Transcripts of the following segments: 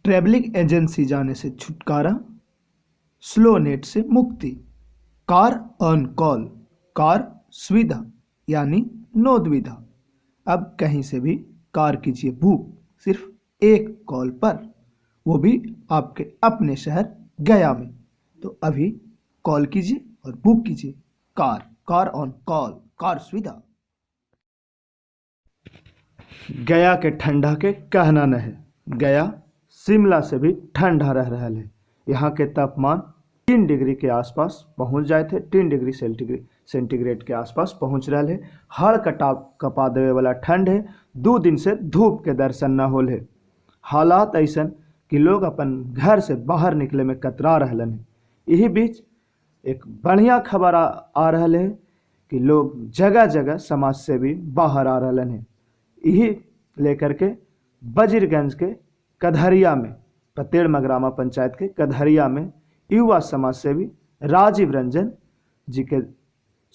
Travelling agency जाने से छुटकारा, स्लो नेट से मुक्ति, कार ऑन कॉल, कार सुविधा यानी नो दुविधा। अब कहीं से भी कार कीजिए बुक सिर्फ एक कॉल पर, वो भी आपके अपने शहर गया में। तो अभी कॉल कीजिए और बुक कीजिए car, car on call, car सुविधा। गया के ठंडा के कहना न है, गया शिमला से भी ठंडा रह रहा है। यहाँ के तापमान 3 डिग्री के आसपास पहुँच जाए थे, 3 डिग्री सेंटीग्रेड के आसपास पहुँच रहा है। हड़ कटा कपा देवे वाला ठंड है। 2 दिन से धूप के दर्शन न होल है। हालात ऐसन कि लोग अपन घर से बाहर निकले में कतरा रहलन है। यही बीच एक बढ़िया खबर आ रहा है कि लोग जगह जगह समाज से भी बाहर आ रहलन है। यही लेकर के वजीरगंज के कधरिया में, पतेड़ मगरामा पंचायत के कधरिया में युवा समाज सेवी राजीव रंजन जी के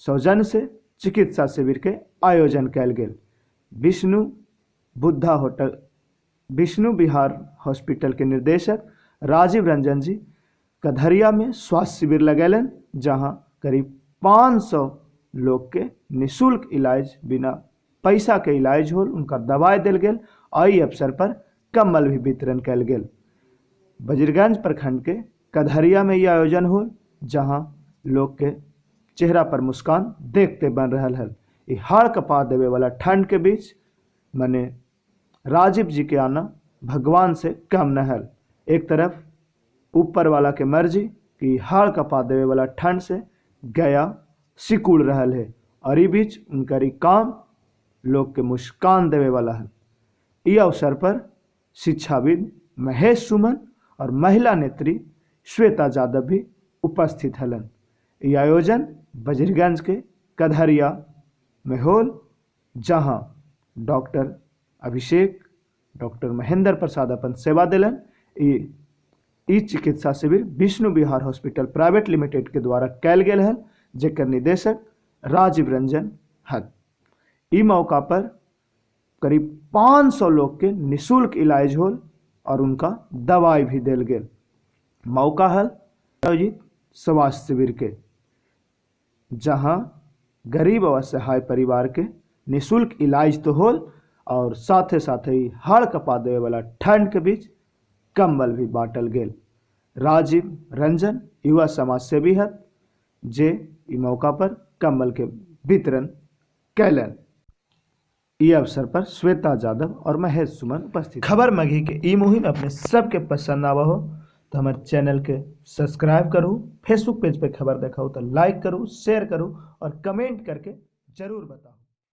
सौजन्य से चिकित्सा शिविर के आयोजन कयल गेल। विष्णु बुद्धा होटल, विष्णु विहार हॉस्पिटल के निर्देशक राजीव रंजन जी कधरिया में स्वास्थ्य शिविर लगैलन, जहां करीब 500 लोग के निःशुल्क इलाज, बिना पैसा के इलाज होल, उनका दवाई दिल गेल। एहि अवसर पर कम्बल भी वितरण कयल गेल। वजीरगंज प्रखंड के कधरिया में यह आयोजन होल, जहां लोग के चेहरा पर मुस्कान देखते बन रहा है। ये हाड़ कपा देवे वाला ठंड के बीच मने राजीव जी के आना भगवान से कम न है। एक तरफ ऊपर वाला के मर्जी कि हाड़ कपा देवे वाला ठंड से गया सिकुड़ रहा है, और ये बीच उनका काम लोग के मुस्कान देवे वाला है। ये अवसर पर शिक्षाविद महेश सुमन और महिला नेत्री श्वेता यादव भी उपस्थित हलन। ये आयोजन वजीरगंज के कधरिया में होल, जहां डॉक्टर अभिषेक, डॉक्टर महेंद्र प्रसाद अपन सेवा दिलन। ये चिकित्सा शिविर Vishnu Bihar hospital private limited के द्वारा कैल गेल हल, जेकर निदेशक राजीव रंजन हल। ई मौका पर करीब 500 लोग के निःशुल्क इलाज होल और उनका दवाई भी दिल गेल। मौका हल आयोजित स्वास्थ्य शिविर के, जहां गरीब और असहाय परिवार के निःशुल्क इलाज तो होल और साथे साथे ही हाड़ कपा देवे वाला ठंड के बीच कंबल भी बांटल गेल। राजीव रंजन युवा समाज सेवी हत, जे ई मौका पर कंबल के वितरण कैलन। ई अवसर पर श्वेता यादव और महेश सुमन उपस्थित। खबर मगही के ई मुहिम अपने सबके पसंद आवा हो तो हमारे चैनल के सब्सक्राइब करू, फेसबुक पेज पे खबर देखाऊ तो लाइक करू, शेयर करू और कमेंट करके जरूर बताओ।